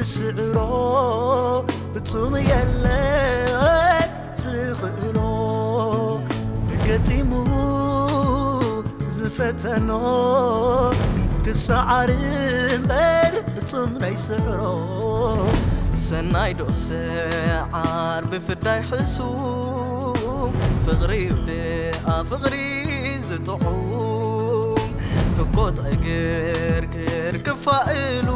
ስዕሮ ፍጹም የለን ዝኽእሎ፣ ገጢሙ ዝፈተኖ፣ ክሰዓር እምበር ፍጹም ናይ ስዕሮ። ሰናይ ዶ ሰዓር ብፍዳይ ሕሱም፣ ፍቕሪ ዩ ደኣ ፍቕሪ ዝጥዑም፣ ህኮት ዕግርግር ክፋእሉ፣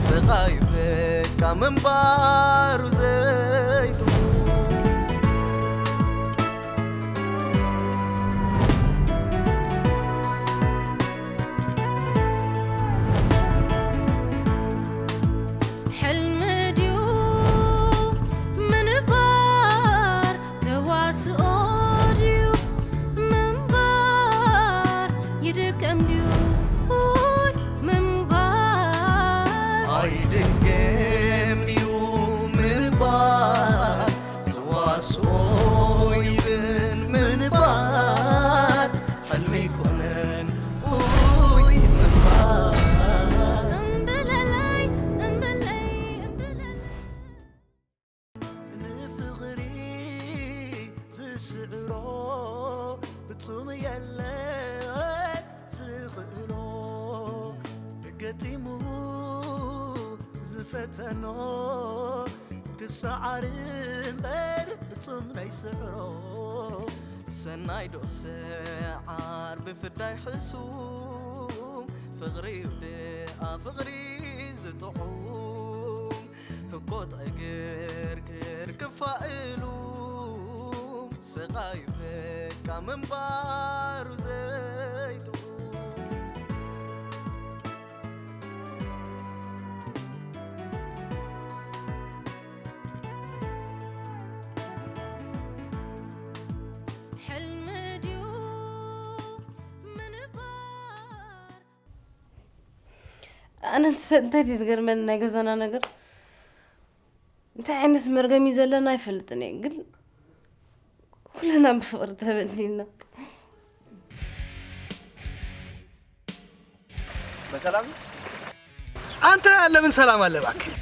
ስቓዩ በቃ ምንባሩ ዘይጥዑም። ሕልሚ ድዩ ምንባር፣ ተዋስኦ ድዩ ምንባር፣ ይድከም ድዩ ውይ ምንባር። ኣይድገም እዩ ምንባር፣ ተዋስኦ ይብን ምንባር፣ ሕልሚ ኣይኮነን ውይ ምንባር። እምብለለይ፣ እምብለይ፣ እምብለለይ። ንፍቕሪ ዝስዕሮ ፍጹም የለን ዝኽእሎ፣ ገጢሙ ዝፈተኖ፣ ክሰዓር እምበር ፍጹም ናይ ስዕሮ። ሰናይ ዶ ሰዓር ብፍዳይ ሕሱም፣ ፍቕሪ ዩ ደኣ ፍቕሪ ዝጥዑም፣ ህኮት ዕግርግር ክፋእሉ፣ ስቓዩ በቃ ምንባሩ ዘይጥዑም። ሕልሚ ድዩ ምንባር? ኣነ እንተ-፣ እንታይ ድዩ ዝገርመኒ ናይ ገዛና ነገር? እንታይ ዓይነት መርገም እዩ ዘለና ኣይፈልጥን እየ፣ ግን ኩልና ብፍቕሪ ተበዲልና። በሰላም ነው? አንተ ለምን ሰላም አለ እባክህ?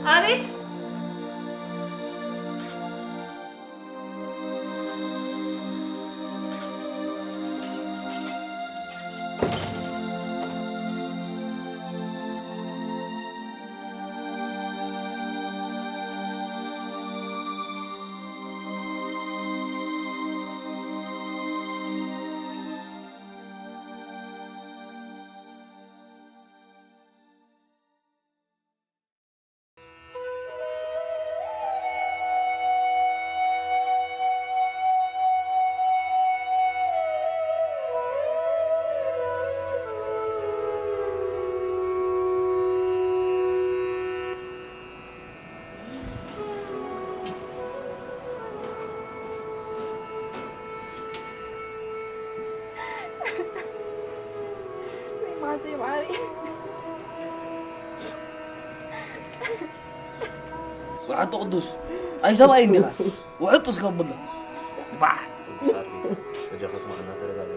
ኣቤት። ወይ ማዘይ ማሪ። ወዓቶ ቅዱስ፣ ኣይ ሰብኣይ እንዲኻ። ውሕጥ እስከብሎ። ባዕ። ቅዱስ ኣርኪ፣ በጃኻ ስማዕና፣ ተረጋጋ።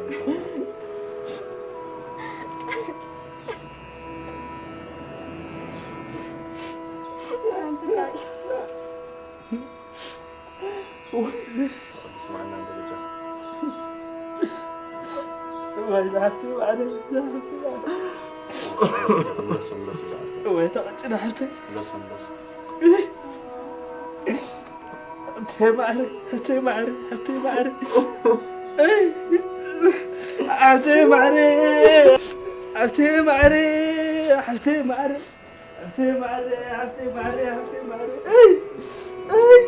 ቅዱስ ስማዕና፣ እንደ በጃኻ። ወይ ዛሕቲ ባዕሪ፣ ዛሕቲ ባዕሪ። ምለሶ፣ ምለሶ፣ ዛሕቲ። ወይ ተቐጭና ሓብተይ። ምለሶ፣ ምለሶ። ሓብተይ ማዕረ፣ ሓብተይ ማዕረ፣ ሓብተይ ማዕረ። ኣይ፣ ሓብተይ ማዕረ፣ ሓብተይ ማዕረ፣ ሓብተይ ማዕረ፣ ሓብተይ ማዕረ፣ ሓብተይ ማዕረ፣ ሓብተይ ማዕረ። ኣይ፣ ኣይ።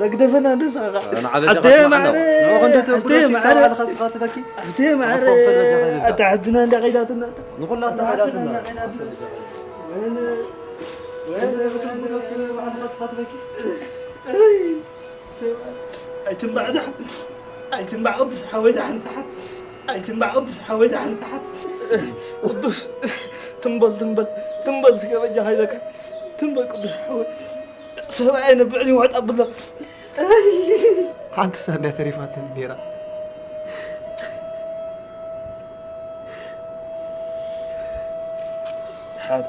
ተግደፈና እንዶ ንስኻ። ንዓበጃኻ ሓብተይ ስማዕና። ማዕረ፣ ንዑ ክንዲ ሓብተይ ትብሎ ሲታ ማዕረ። ባዕልኻ ስኻ ትበኪ። ሓብተይ ማዕረ፣ ኣስፋው ፈለጃ ከይብልካ። ኣታ ሓድና እንዳ ኸይዳትና። ንኹላትና ኣታ ሓድና ኸይዳትና። እንዳ ኸይዳትና። ወይነ፣ ወይነ፣ ወይነ። ኣይትንባዕ ደሓን። ኣይትንባዕ ቅዱስ ሓወይ ደሓን ደሓን። ኣይትንባዕ ቅዱስ ሓወይ ደሓን ደሓን። ቅዱስ ትንበል ትንበል ትንበል እስከ በጃኻ ኢለካ። ትንበል ቅዱስ ሓወይ። ሰብኣይ ነብዕሊ ይወጣ ብሎ። ሓንቲ ሳንድያ ተሪፋትኒ ነይራ። ሓድ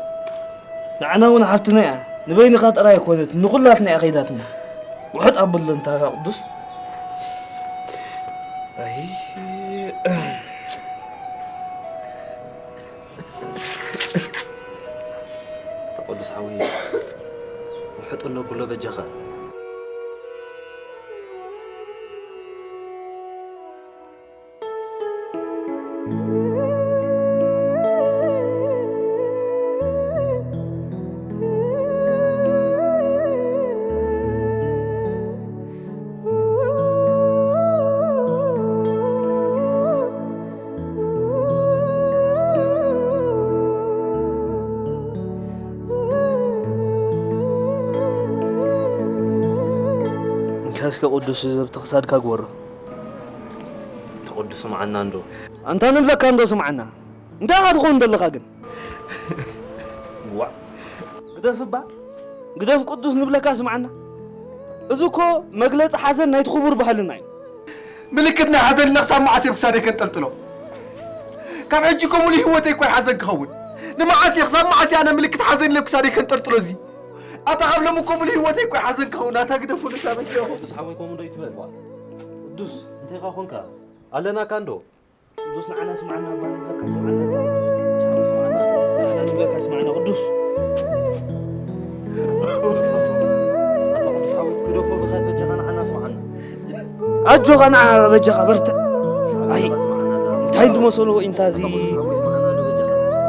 ንዓና እውን ሓፍትና እያ። ንበይንኻ ጥራይ ኣይኮነትን፣ ንኹላትና እያ ከይዳትና። ውሕጥ ኣብሎ እንታ ቅዱስ። ኣይ። ኣታ ቅዱስ ሓወይ፣ ውሕጥ ኣሎ ብሎ በጃኻ። እንካ እስከ ቅዱስ እዚ ኣብቲ ክሳድካ ግበሮ። ተቕዱስ ስምዓና እንዶ። ኣንታ ንብለካ እንዶ ስምዓና። እንታይ ኢኻ ትኸውን ዘለኻ ግን? ዋእ። ግደፍ እባ። ግደፍ ቅዱስ ንብለካ ስምዓና። እዚ እኮ መግለጺ ሓዘን ናይቲ ክቡር ባህልና እዩ። ምልክት ናይ ሓዘን ኢለ ክሳብ መዓስ እየ ኣብ ክሳደይ ከንጠልጥሎ? ካብ ሕጂ እኮ ሙሉእ ህይወተይ እኮ እዩ ሓዘን ክኸውን። ንመዓስ እየ፣ ክሳብ መዓስ እየ ኣነ ምልክት ሓዘን ኢለ ኣብ ክሳደይ ከንጠልጥሎ እዚ? ኣታ ካብ ሎሚ እኮ ሙሉእ ህይወተይ እኮ እዩ ሓዘን ክኸውን። ኣታ ግደፉ ንታ በጃኹም። ቅዱስ ሓወይ ከምኡ ዶ ይትበል? ቅዱስ እንታይ ኢኻ ኮንካ? ኣለናካ እንዶ። ቅዱስ ንዓና ስምዓና እባ ንብለካ ስምዓና እባ። ቅዱስ ሓወይ ስምዓና። ንዓና ንብለካ ስምዓና ቅዱስ። ኣታ ቅዱስ ሓወይ ግደፎ ብኻት በጃኻ ንዓና ስምዓና። ኣጆኻ ንዓ በጃኻ በርትዕ። ኣይ እንታይ እንትመሰሉ ወይ እንታዚ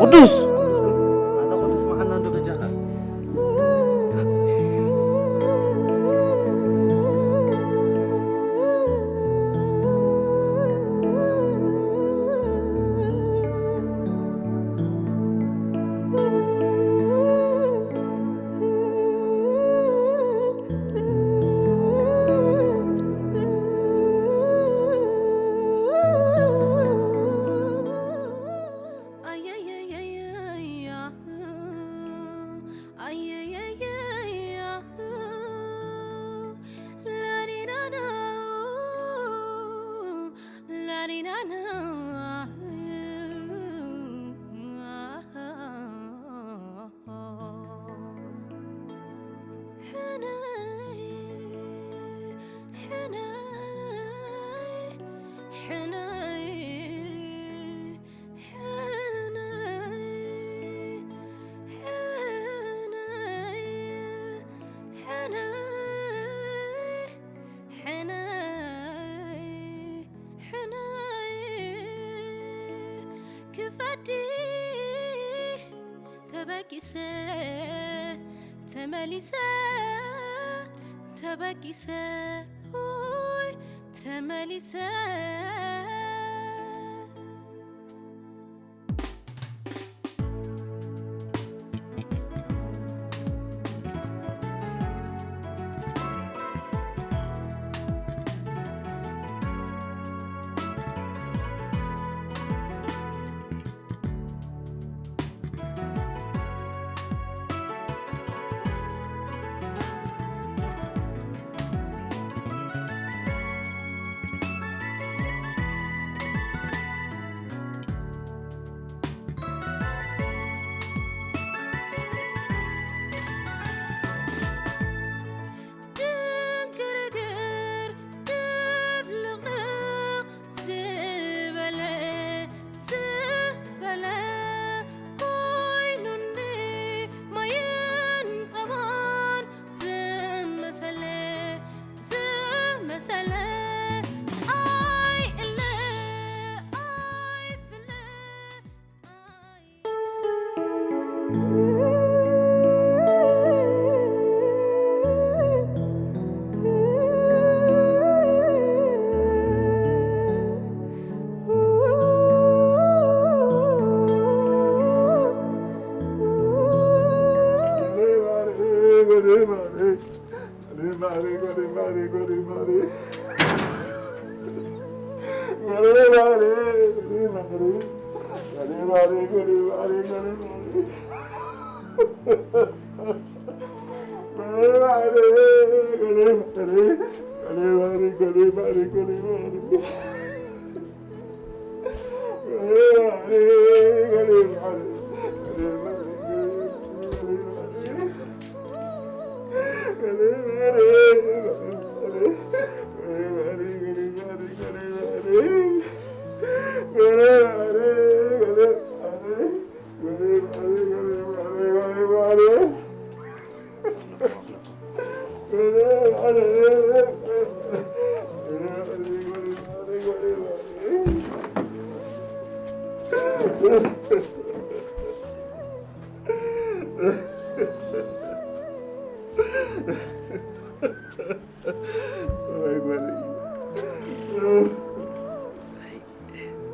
ቅዱስ። ኣታ ቅዱስ ስምዓና እንዶ በጃኻ። በቂሰ ተመሊሰ ተበቂሰ ኡይ ተመሊሰ ድንግርግር ድብልቕልቕ ዝበለ ዝበለ ኮይኑኒ ማይን ጸባን ዝመሰለ ዝመሰለ ኣይእለ ኣይፍለ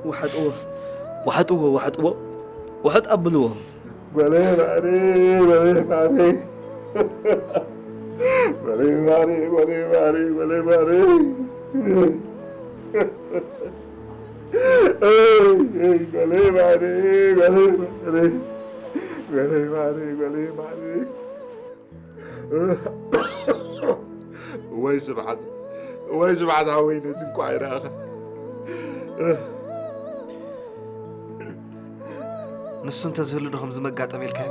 ውሓጥዎ፣ ውሓጥዎ፣ ውሓጥዎ፣ ውሕጥ ኣብልዎ። ጓለይ ማዕረይ፣ ጓለይ ማዕረይ፣ ጓለይ ማዕረይ፣ ጓለይ ማዕረይ፣ ጓለይ ማዕረይ፣ ጓለይ ማዕረይ፣ ጓለይ ማዕረይ፣ ጓለይ ማዕረይ፣ ጓለይ ማዕረይ። ወይ ስብሓት ወይ ስብሓት ሓወይ ነዚ እንኳዕ ኣይረኣኻ። ንሱ እንተዝህሉ ዶ ከምዚ መጋጠም ኢልካዮ?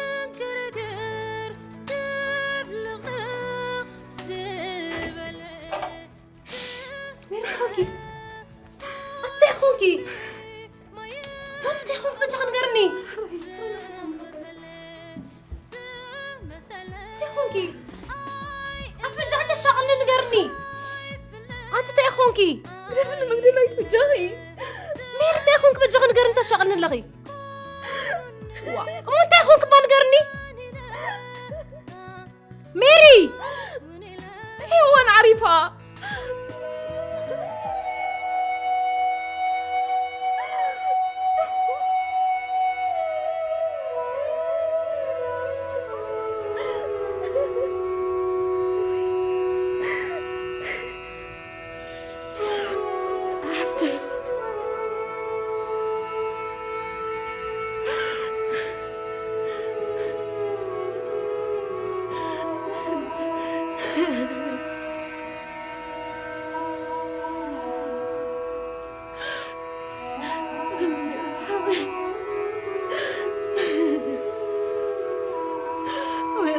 ድንግርግር ድብልቕልቕ ዝበለ ሜሪ ኾንኪ? ኣቲ እንታይ ኾንኪ? ኣቲ እንታይ ኾንኪ በጃኻ ንገርኒ? እንታይ ኾንኪ? ኣቲ በጃኻ ተሻቐልኒ ንገርኒ። ኣቲ እንታይ ኾንኪ? ግደፍኒ መግደላዊት በጃኺ። ሜሪ እንታይ ኾንኪ በጃኺ ንገርኒ ተሻቐልኒ ኣለኺ? ዋ እሞ እንታይ ኾንኪ እባ ንገርኒ? ሜሪ! ሄዋን ዓሪፋ!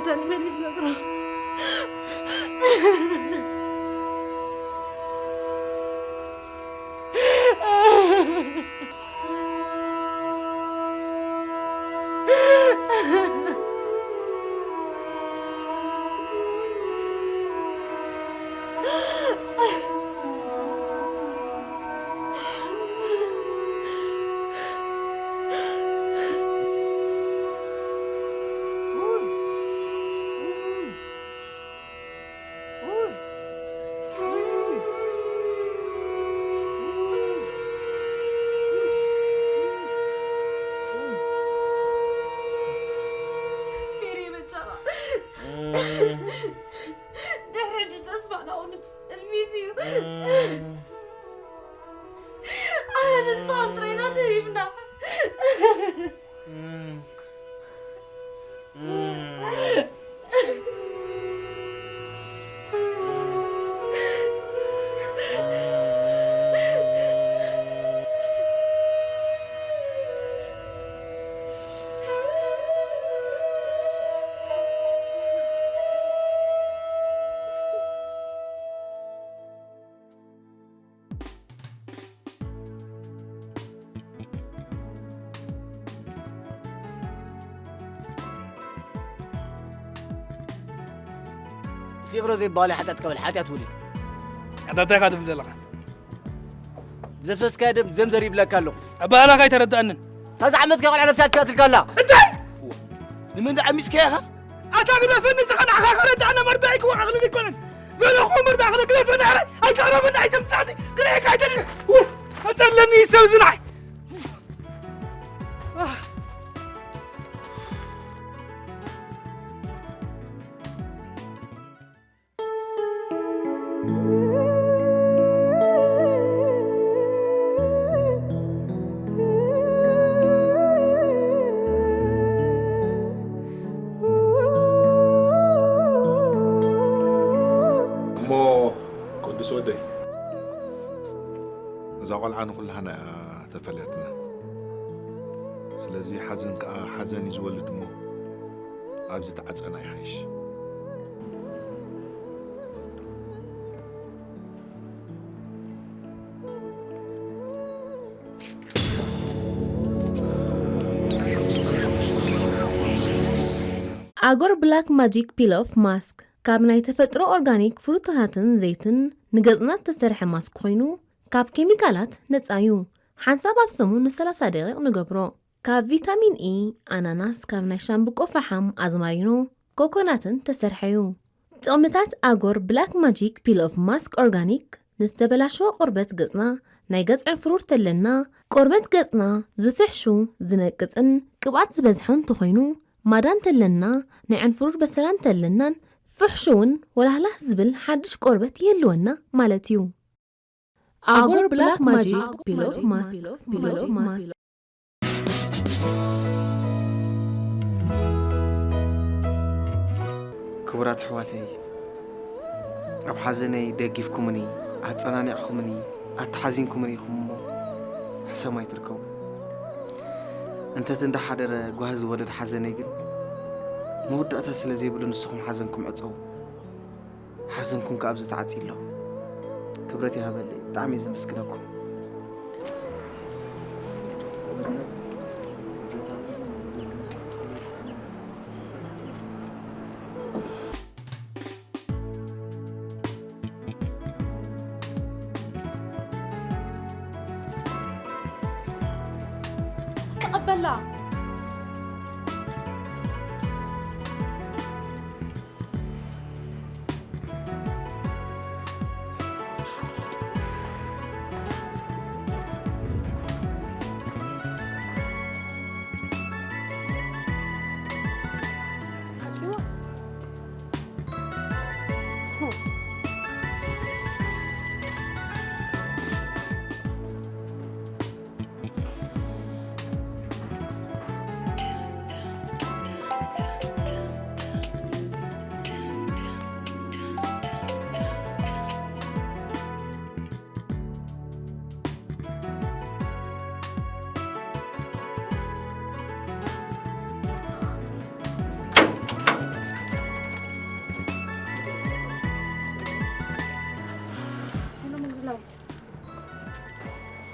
ተንመሊስ ነግሮ። ሜሪ በጃኻ። ድሕሪ ሕጂ ተስፋ ናብኡ ንጽልሚት እዩ። ኣነ ንስኻን ጥራይና ተሪፍና። ይቕረ ዘይበሃል ሓጢኣት ከበል ሓጢኣት ውሊድ። ኣታ እንታይ ኢኻ ትብል ዘለኻ? ዘፍሰስካዮ ደም ዘምዘር ይብለካ ኣለኹ። ኣባህላኻ ኣይተረድኣንን። ታዛ ዓመትካ ቆልዓ ነብሳ ትካትልካ ኣላ። እንታይ? ንመን ደኣ ዓሚጽካያ ኢኻ? ኣታ ግደፈኒ፣ ዝኸናዕኻ ከረድኣና መርዳእ ይክወ ዓቕሊ ኣይኮነን። ዘለኹ መርዳእ ክለ ግደፈኒ፣ ኣረ፣ ኣይትቕረበኒ፣ ኣይተምጻኒ፣ ክርእየካ ኣይደልን። ውይ፣ ኣጸለኒ ሰብ ዝናይ። እሞ ቅዱስ ወደይ፣ እዛ ቆልዓ ንኹላህና እያ ተፈልያትና። ስለዚ ሓዘን ከኣ ሓዘን እዩ ዝወልድ እሞ ኣብዚ ተዓጸና ይሓይሽ። ኣጎር ብላክ ማጂክ ፒል ኦፍ ማስክ ካብ ናይ ተፈጥሮ ኦርጋኒክ ፍሩታታትን ዘይትን ንገጽና እተሰርሐ ማስክ ኮይኑ ካብ ኬሚካላት ነጻ እዩ። ሓንሳብ ኣብ ሰሙን ንሰላሳ ደቂቕ ንገብሮ። ካብ ቪታሚን ኢ፣ ኣናናስ፣ ካብ ናይ ሻምብቆ ፈሓም፣ ኣዝማሪኖ፣ ኮኮናትን ተሰርሐ እዩ። ጥቕምታት ኣጎር ብላክ ማጂክ ፒል ኦፍ ማስክ ኦርጋኒክ ንዝተበላሸወ ቆርበት ገጽና፣ ናይ ገጽ ዕንፍሩር ተለና፣ ቆርበት ገጽና ዝፍሕሹ፣ ዝነቅጽን ቅብኣት ዝበዝሖ እንተኾይኑ፣ ማዳ እንተለና፣ ናይ ዕንፍሩር በሰላ እንተለናን ፍሕሹውን ወላህላህ ዝብል ሓድሽ ቆርበት ይህልወና ማለት እዩ። ኣጎር ብላክ ማጂክ ፒል ኦፍ ማስክ፣ ፒል ኦፍ ማስክ። ክቡራት ኣሕዋተይ፣ ኣብ ሓዘነይ ደጊፍኩምኒ፣ ኣጸናኒዕኩምኒ፣ ኣተሓዚንኩምኒ ኢኹም እሞ ሕሰም ኣይትርከቡ። እንተቲ እንዳሓደረ ጓህ ዝወለድ ሓዘነይ ግን መወዳእታ ስለ ዘይብሉ ንስኹም ሓዘንኩም ዕጸዉ። ሓዘንኩም ከኣ ኣብዚ ተዓጽዩ ኣሎ። ክብረት ይሃበለይ። ብጣዕሚ እየ ዘመስግነኩም። ተቐበላ።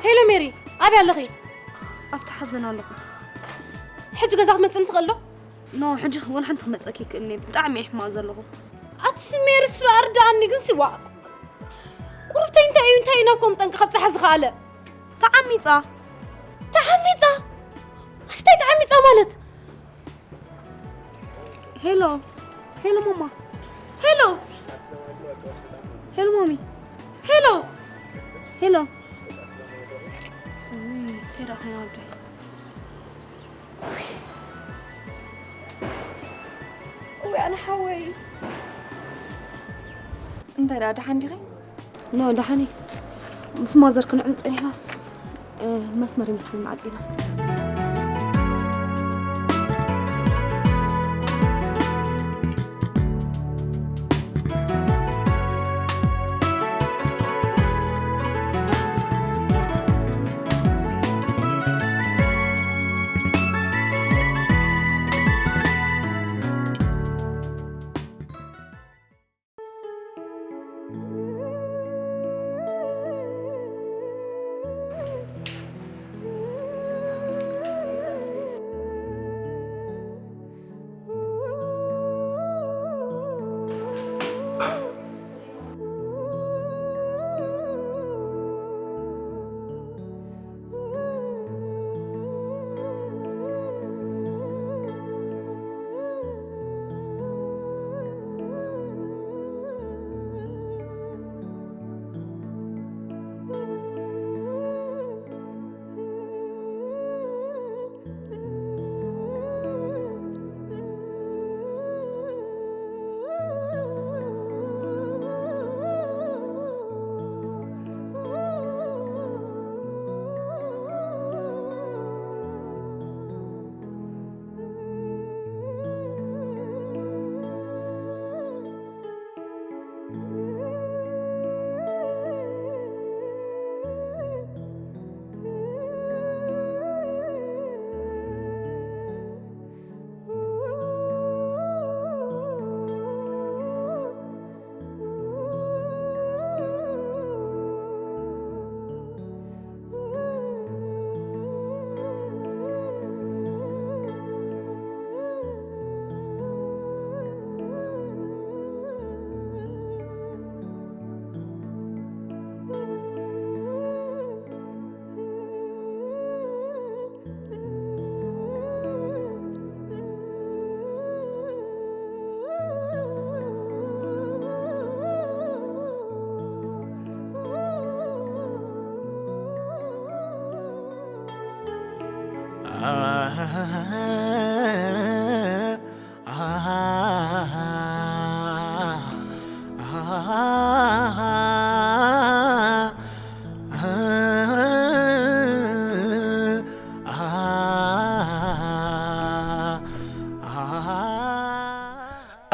ሄሎ ሜሪ፣ ኣበይ ኣለኺ? ኣብቲ ሓዘን ኣለኹ። ሕጂ ገዛ ክትመጽእኒ ትኽእል ዶ? ኖ፣ ሕጂ ወላ ሓንቲ ክመጸኪ ይክእልኒ። ብጣዕሚ እየ ሕማቕ ዘለኹ። ኣቲ ሜሪ፣ ስሩ ኣርድኣኒ ግን ሲዋ። ቁርብተይ እንታይ እዩ፣ እንታይ እዩ ናብ ከምኡ ጠንቂ ከብጽሓ ዝኸኣለ? ተዓሚጻ። ተዓሚጻ? ኣቲ እንታይ ተዓሚጻ ማለት? ሄሎ፣ ሄሎ ማማ። ሄሎ፣ ሄሎ ማሚ። ሄሎ፣ ሄሎ። ውይ፣ እንታይ ደኣ ኮይና ወደይ? ውይ፣ ኣነ ሓወይ። እንታይ ደኣ፣ ደሓን ዲኺ? ኖ፣ ደሓን እየ። ምስ ማዘር ክንዕል ጸኒሕናስ፣ እ፣ መስመር ይመስለኒ ዓጺና።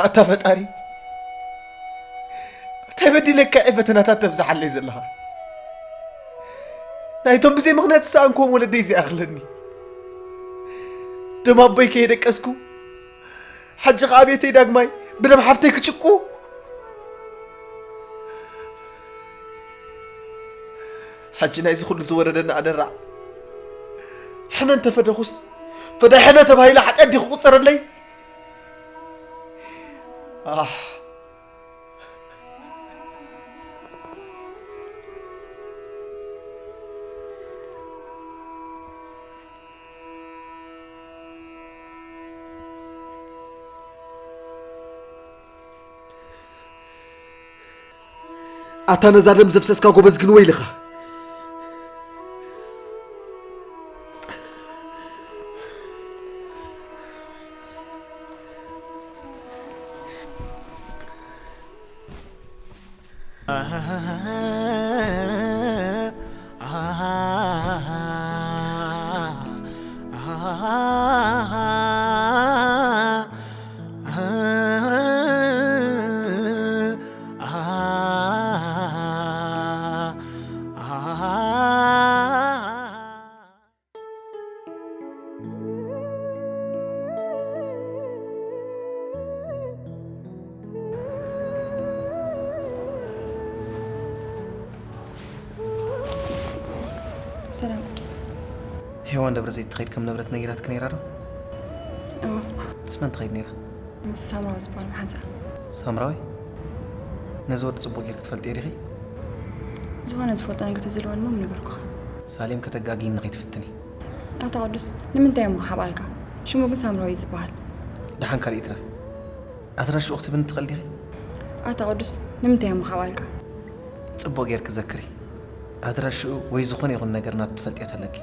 ኣታ ፈጣሪ፣ እንታይ በዲለካ እየ ፈተናታት ተብዝሓለይ ዘለኻ? ናይቶም ብዘይ ምኽንያት ዝሰኣንክዎም ወለደይ ዝኣኽለኒ። ደም ኣቦይ ከየደቀስኩ፣ ሕጂ ኸዓ ቤተይ ዳግማይ ብደም ሓፍተይ ክጭቁ። ሕጂ ናይዚ ኩሉ ዝወረደኒ ኣደራዕ ሕነ እንተፈደኹስ፣ ፈዳይ ሕነ ተባሂለ ሓጢኣት ድዩ ክቑጸረለይ? ኣሕ። ኣታ ነዛ ደም ዘፍሰስካ ጎበዝ ግን ወይልኻ። ሄዋን ደብረ ዘይት ትኸይድ ከም ነበረት ነጊራትኪ ነይራ ዶ? እዎ። ምስ መን ትኸይድ ነይራ? ምስ ሳምራዊ ዝበሃል መሓዛ። ሳምራዊ? ነዚ ወዲ ጽቡቕ ጌርኪ ትፈልጥዮ ዲኺ? ዝኾነ ዝፈልጦ ነገር ተዘለዋ ድማ ምነገርኩኻ። ሳሌም ከተጋግይኒ ከይትፍትኒ። ኣታ ቅዱስ ንምንታይ እሞ ሓባልካ? ሽሙ ግን ሳምራዊ እዩ ዝበሃል። ደሓን ካልእ ይትረፍ ኣድራሽኡ ክትብኒ ትኽእል ዲኺ? ኣታ ቅዱስ ንምንታይ እሞ ሓባልካ? ጽቡቕ ጌርኪ ዘክሪ። ኣድራሽኡ ወይ ዝኾነ ይኹን ነገር ናቱ ትፈልጥዮ ተለኪ።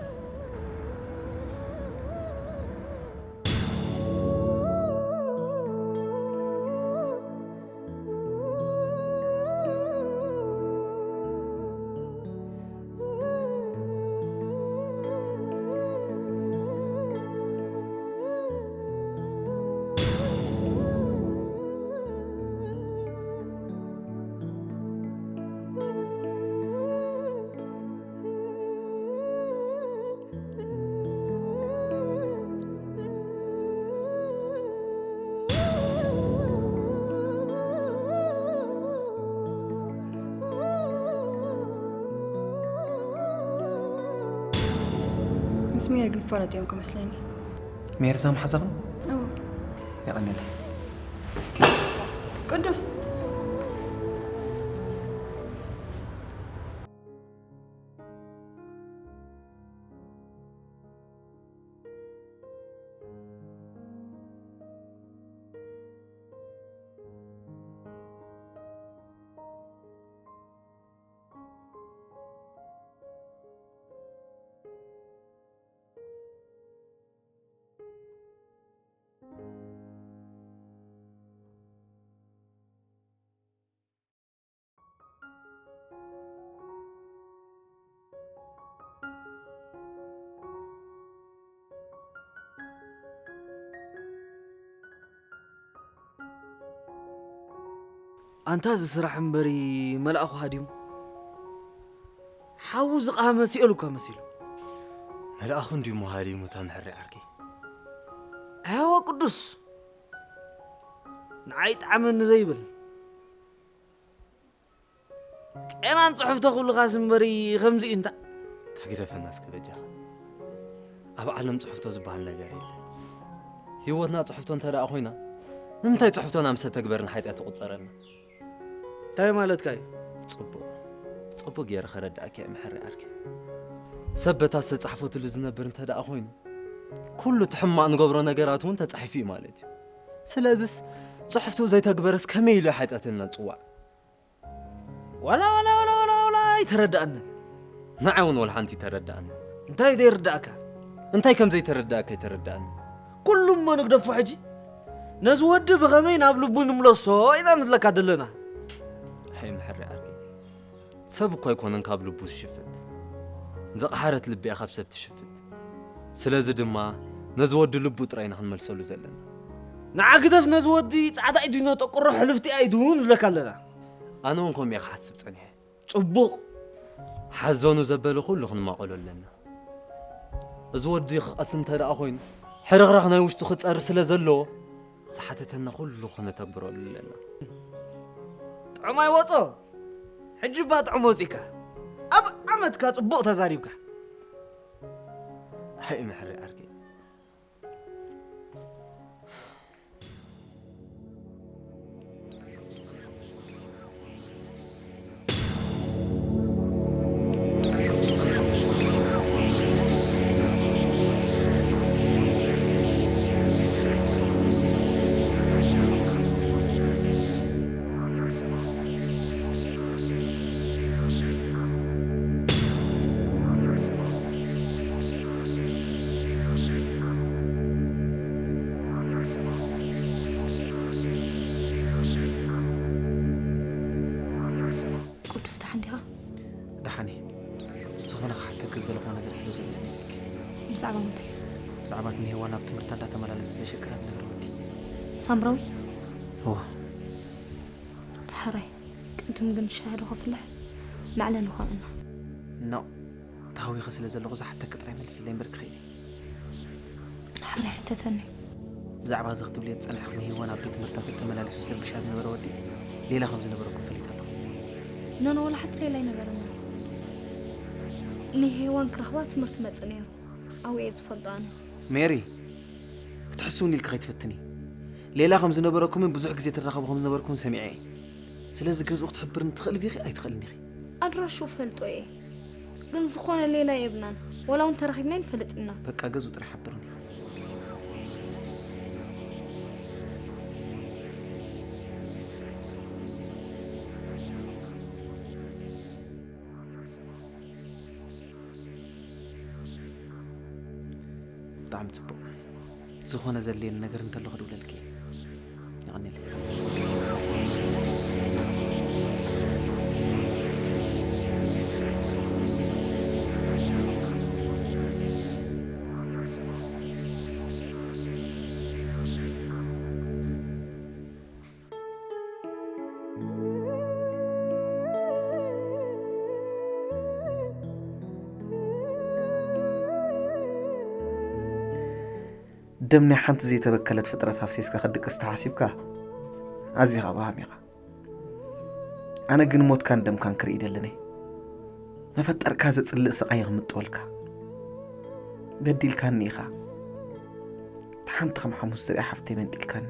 ምስ ሜር ግን ፈረጥ እዮም ክመስለኒ። ሜርዛ መሓዛኹም? እዎ። የቐንየለይ። ቅዱስ። ኣንታ እዚ ስራሕ እምበሪ መልኣኹ ሃዲሙ። ሓዊ ዝቐሃመ ሲኦል እኳ መሲሉ። መልኣኹ እንድዩ እሞ ሃዲሙ እታ ምሕሪ ዓርከይ። ኣየዋ ቅዱስ፣ ንዓይ ጣዕመኒ ዘይብል ቄናን ጽሑፍ ተኽብልኻስ እምበሪ ከምዚ እዩ እንታ። ተግደፈና እስከ በጃኻ። ኣብ ዓለም ጽሑፍቶ ዝበሃል ነገር የለን። ህይወትና ጽሑፍቶ እንተ ደኣ ኮይና ንምንታይ ጽሑፍቶና ምስ ተተግበርን ሓጢኣት ትቑጸረልና? እንታይ ማለትካ እዩ? ጽቡቕ ጽቡቕ ገይረ ከረድኣኪ እየ ምሕሪ ዓርከይ። ሰብ በታ ዝተጻሕፈትሉ ዝነብር እንተ ደኣ ኮይኑ ኩሉ እቲ ሕማቕ ንገብሮ ነገራት እውን ተጻሒፉ እዩ ማለት እዩ። ስለዚስ ጽሑፍቱ ዘይተግበረስ ከመይ ኢሉ እዩ ሓጢኣትና ዝጽዋዕ? ዋላ ዋላ ዋላ ዋላ ዋላ ኣይተረድኣንን። ንዓይ እውን ወላ ሓንቲ ተረድኣኒ። እንታይ ዘይርዳእካ? እንታይ ከም ዘይተረድኣካ ኣይተረድኣኒ። ኩሉ እሞ ንግደፎ ሕጂ። ነዚ ወዲ ብኸመይ ናብ ልቡ ንምለሶ ኢና ንብለካ ዘለና። ኣይ ምሕሪ ዓርከይ፣ ሰብ እኮ ኣይኮነን ካብ ልቡ ዝሽፍት። ዘቕሓረት ልቢ እያ ካብ ሰብ ትሽፍት። ስለዚ ድማ ነዚ ወዲ ልቡ ጥራይ ኢና ክንመልሰሉ ዘለና። ንዓ ግደፍ ነዚ ወዲ፣ ጻዕዳ ኢዱ ነጠቁሮ፣ ሕልፍቲ ኢዱ ንብለካ ኣለና። ኣነ እውን ከምኡ እየ ክሓስብ ጸኒሐ። ጽቡቕ። ሓዘኑ ዘበለ ኩሉ ክንማቐሎ ኣለና። እዚ ወዲ ክቐስ እንተ ደኣ ኮይኑ ሕርኽራኽ ናይ ውሽጡ ክጸሪ ስለ ዘለዎ ዝሓተተና ኩሉ ክነተግብረሉ ኣለና። ጥዑም ኣይወጾ። ሕጂ እባ ጥዑም ወጺካ። ኣብ ዓመትካ ጽቡቕ ተዛሪብካ። ኣይ ምሕሪ ዓርከይ። ቅዱስ ደሓን ዲኻ? ደሓን እየ። ዝኾነ ክሓተኪ ዝደለኹዎ ነገር ስለ ዘሎ መጺእኪ። ብዛዕባ ምንታይ? ብዛዕባ እቲ ንሄዋን ኣብ ትምህርታ እንዳተመላለሰ ዘሸግራ ዝነበረ ወዲ። ሳምራዊ? እወ። ሕራይ፣ ቅድም ግን ሻሂ ዶ ከፍልሕ? መዕለሊ ኾነና። ኖ፣ ተሃዊኸ ስለ ዘለኹ ዝሓተኪ ጥራይ መልስለይ እምበር ክኸይድ እየ። ሕራይ ሕተተኒ። ብዛዕባ እዚ ክትብልዮ ዝጸናሕኪ ንሄዋን ኣብ ቤት ትምህርታ ተመላሊሱ ዝርብሻ ዝነበረ ወዲ ሌላ ከም ዝነበረኩም ፈሊጠ ኣለኹ። ኖኖ፣ ወላ ሓንቲ ሌላ ኣይነበረና። ንሄዋን ክረኽባ ትምህርቲ መጽእ ነይሩ። ኣብኡ እየ ዝፈልጦ ኣነ። ሜሪ፣ ክትሕስውኒ ኢልኪ ከይትፍትኒ። ሌላ ከም ዝነበረኩምን ብዙሕ ግዜ ትራኸቡ ከም ዝነበርኩን ሰሚዐ እየ። ስለዚ ገዝኡ ክትሕብርኒ ትኽእሊ ዲኺ ኣይትኽእልን ኢኺ? ኣድራሽኡ ፈልጦ እየ፣ ግን ዝኾነ ሌላ የብልናን። ዋላ እውን ተራኺብና ኣይንፈልጥን ኢና። በቃ ገዝኡ ጥራይ ሓብርኒ። ብጣዕሚ ጽቡቕ። ዝኾነ ዘድልየኒ ነገር እንተሎ ክድውለልኪ እየ። የቐንየለይ። ደም ናይ ሓንቲ ዘይተበከለት ፍጥረት ኣፍሲስካ ክትድቅስ ተሓሲብካ ኣዚኻ በሃም ኢኻ። ኣነ ግን ሞትካን ደምካን ክርኢ ደለነ። መፈጠርካ ዘጽልእ ስቓይ ይቕምጠወልካ። በዲልካኒ ኢኻ። እታ ሓንቲ ከም ሓሙስ ዝሪኣ ሓፍተይ መንጢልካኒ።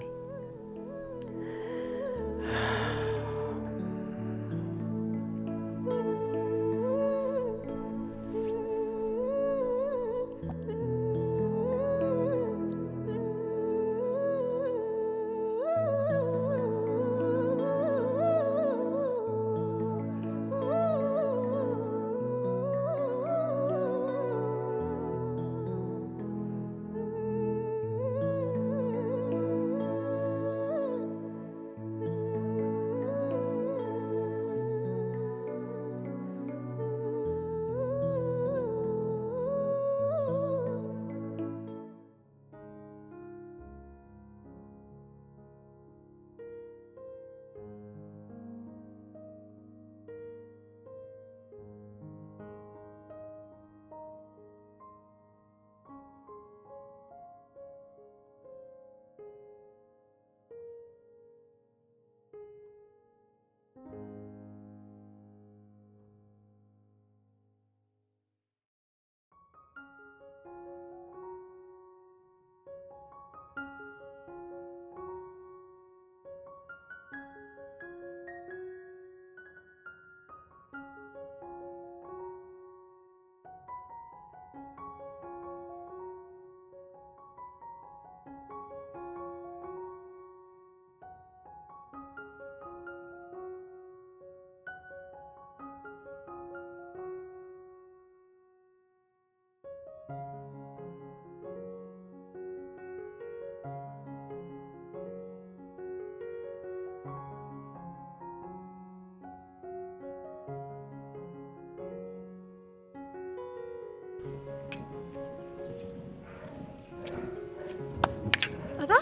እታ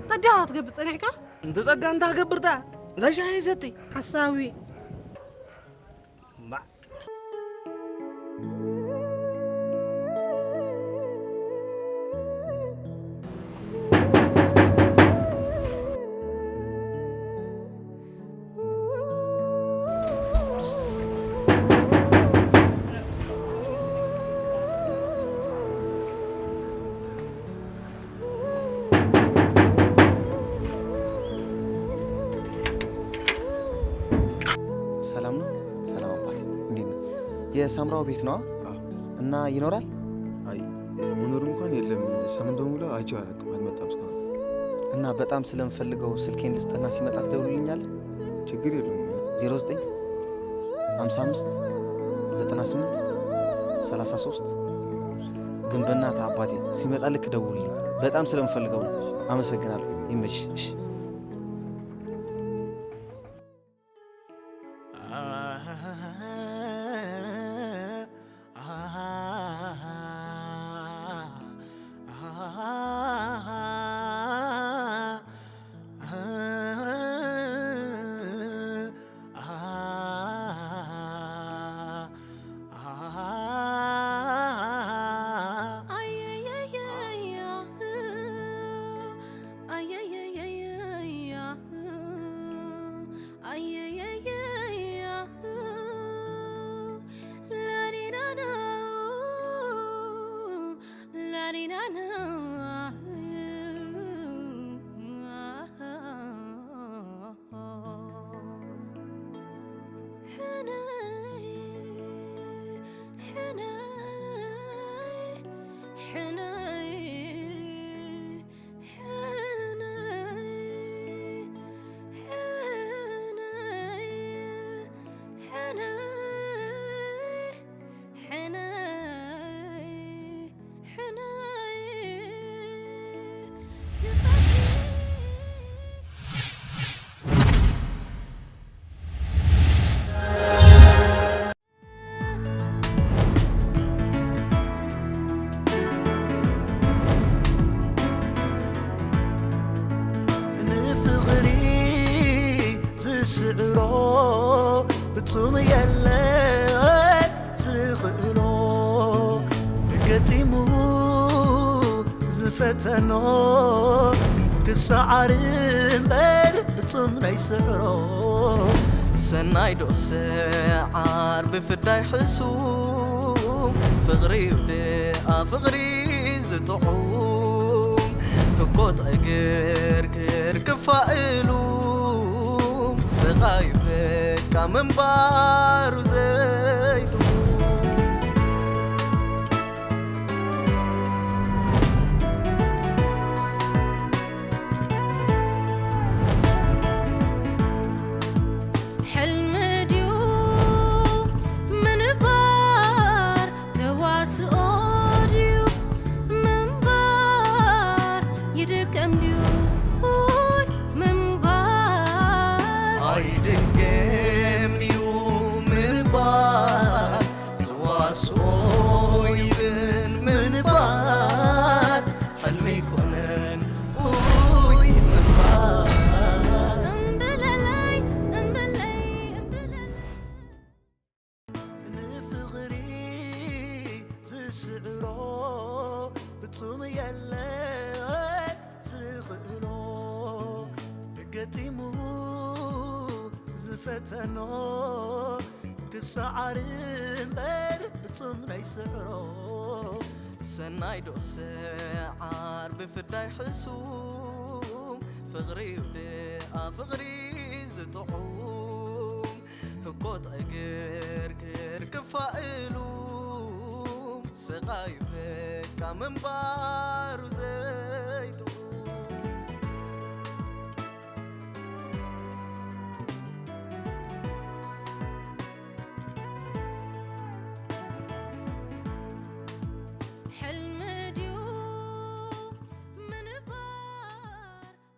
ታዲያ ክትገብር ጸኒሕካ? እንተ ጸጋ እንታ ክገብርታ እዛ ሻሂ ሰቲ ሓሳዊ ሰላም ነው? ሰላም አባቴ፣ እንዴት ነው? የሳምራው ቤት ነዋ። እና ይኖራል? አይ መኖር እንኳን የለም። ሳምንት በሙሉ አይቼው አላውቅም፣ አልመጣም እስካሁን። እና በጣም ስለምፈልገው ስልኬን ልስጥና ሲመጣ ትደውልልኛለህ? ችግር የለም። ዜሮ ዘጠኝ ሃምሳ አምስት ዘጠና ስምንት ሰላሳ ሶስት ግን በእናትህ አባቴ ሲመጣ ልክ ደውልልኝ። በጣም ስለምፈልገው ነው። አመሰግናለሁ። ይመችሽ። እሺ። ንፍቕሪ ዝስዕሮ ፍጹም የለን ዝኽእሎ፣ ገጢሙ ዝፈተኖ ክሰዓር እምበር ፍጹም ናይ ስዕሮ። ሰናይ ዶ ሰዓር ብፍዳይ ሕሱም፣ ፍቕሪ ዩ ደኣ ፍቕሪ ዝጥዑም፣ ህኮት ዕግርግር ክፋእሉ፣ ስቓዩ በቃ ምንባሩ ዘይጥዑም። ሕልሚ ድዩ ምንባር፣ ተዋስኦ ድዩ ምንባር፣ ይድከም ድዩ ውይ ምንባር። ኣይድገም ድዩ ምንባር፣ ተዋስኦ ይብን ምንባር፣ ሕልሚ ኣይኮነን ውይ ምንባር። እምብለለይ፣ እምብለይ፣ እምብለለይ። ንፍቕሪ ዝስዕሮ ፍጹም የለን ዝኽእሎ፣ ገጢሙ ዝፈተኖ ክሰዓር እምበር ፍጹም ናይ ስዕሮ። ሰናይ ዶ ሰዓር ብፍዳይ ሕሱም፣ ፍቕሪ ዩ ደኣ ፍቕሪ ዝጥዑም፣ ህኮት ዕግርግር ክፋእሉ፣ ስቓዩ በቃ ምንባሩ ዘይጥዑም። ሕልሚ